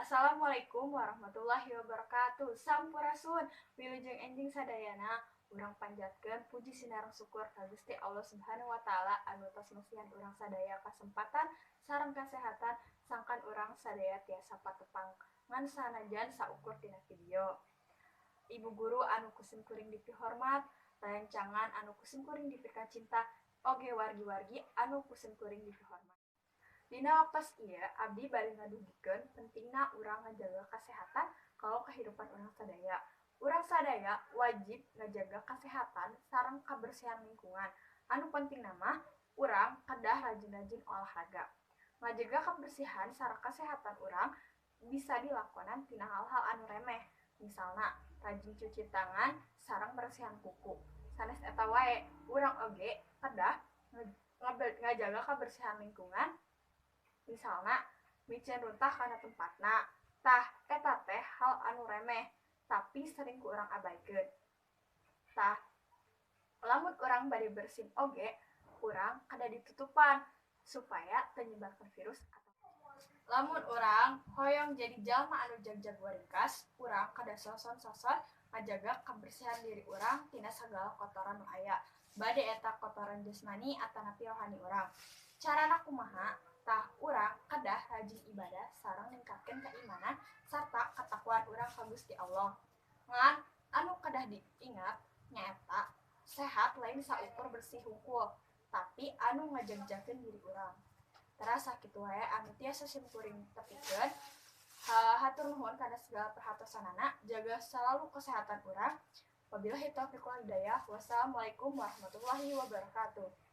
Assalamualaikum warahmatullahi wabarakatuh. Sampurasun. Wilujeng enjing sadayana. Urang panjatkeun puji sinareng syukur ka Gusti Allah Subhanahu wa Taala anu tos masihan urang sadaya kasempatan sareng kasehatan sangkan urang sadaya tiasa patepang ngan sanajan saukur tina video. Ibu guru anu ku sim kuring dipihormat, rerencangan anu ku sim kuring dipikacinta, oge wargi-wargi anu ku sim kuring dipihormat. Dina waktos ieu abdi bade ngadugikeun pentingna urang ngajaga kasehatan kanggo kahirupan urang sadaya. Urang sadaya wajib ngajaga kasehatan sareng kabersihan lingkungan. Anu pentingna mah urang kedah rajin-rajin olahraga. Ngajaga kebersihan sareng kasehatan urang bisa dilakonan tina hal-hal anu remeh. Misalna rajin cuci tangan sareng bersihan kuku. Sanes eta wae, urang oge kedah ngajaga kebersihan lingkungan, misalna miceun runtah kana tempatna. Tah, eta teh hal anu remeh tapi sering ku urang abaikeun. Tah, lamun urang bade bersin oge, urang kedah ditutupan supaya teu nyebarkeun virus. Lamun urang hoyong jadi jalma anu jagjag waringkas, urang kedah soson-soson ngajaga kebersihan diri urang tina sagala kotoran nu aya, bade eta kotoran jasmani atanapi rohani urang. Carana kumaha? Tah, urang kedah rajin ibadah sareng ningkatkeun keimanan sarta katakwaan urang ka Gusti Allah. Ngan anu kedah diingat nyaeta sehat lain saukur bersih hungkul, tapi anu ngajagjagkeun diri urang. Teras sakitu wae anu tiasa sim kuring tepikeun. Hatur nuhun kana segala perhatosanana. Jaga selalu kesehatan urang. Wabillahi taufiq wal hidayah. Wassalamualaikum warahmatullahi wabarakatuh.